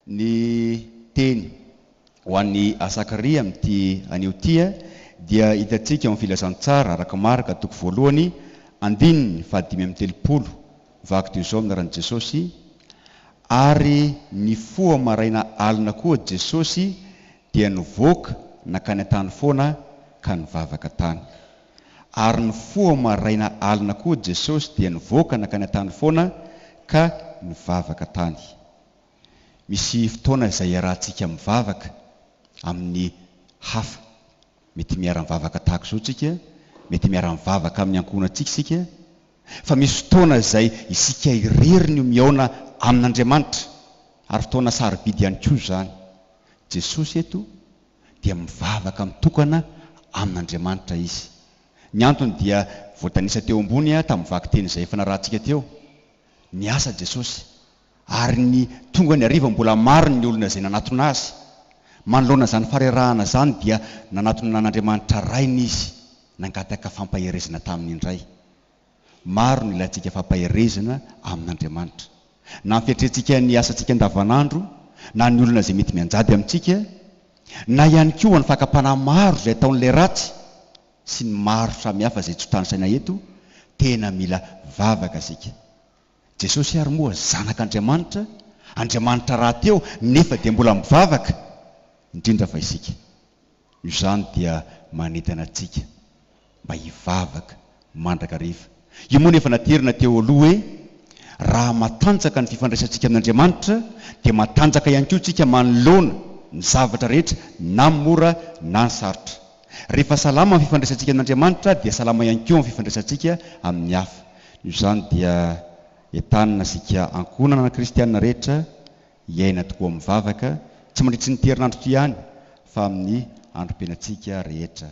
Ny teny ho an'ny Asakria amin'ity anio ity dia hitantsika ao amin'ny Filazantsara araka Marka toko voalohany andininy fahadimy amby telopolo, vaky toy izao amin'ny anaran'i Jesosy, Ary nifoha maraina alina koa Jesosy dia nivoaka nankany an-tany foana ka nivavaka tany. Ary nifoha maraina alina koa Jesosy dia nivoaka nankany an-tany foana ka nivavaka tany. Misy fotoana izay iarahantsika mivavaka amin'ny hafa. Mety miara-mivavaka tahaka izao tsika, mety miara-mivavaka amin'ny ankohonantsika isika, fa misy fotoana izay isika irery no mihaona amin'Andriamanitra, ary fotoana sarobidy ihany koa izany. Jesosy eto dia mivavaka mitokana amin'Andriamanitra Izy. Ny antony dia voatanisa teo ambony tamin'ny vakiteny izay efa narahantsika teo. Niasa Jesosy, ary ny tonga ny hariva mbola maro ny olona izay nanatona Azy. Manoloana izany faharerahana izany dia nanatona an'Andriamanitra Rainy Izy, nangataka fampaherezana taminy indray. Maro ny ilaintsika fampaherezana amin'Andriamanitra. Na ny fiatrehantsika ny asantsika andavanandro, na ny olona izay mety mianjady amintsika, na ihany koa ny fakam-panahy maro izay ataon'ilay ratsy, sy ny maro samihafa izay tsy ho tanisaina eto, tena mila vavaka isika. Jesosy ary moa zanak'Andriamanitra, Andriamanitra rahateo nefa dia mbola mivavaka, indrindra fa isika. Noho izany dia manentana antsika mba hivavaka mandrakariva. Io moa no efa naterina teo aloha hoe raha matanjaka ny fifandraisantsika amin'Andriamanitra dia matanjaka ihany koa isika manoloana ny zavatra rehetra na ny mora na ny sarotra. Rehefa salama ny fifandraisantsika amin'Andriamanitra dia salama ihany koa ny fifandraisantsika amin'ny hafa. Noho izany dia entanina isika ankohonana kristiana rehetra hiaina tokoa amin'ny vavaka, tsy mandritry ny ity herinandro ity ihany fa amin'ny androm-piainantsika rehetra.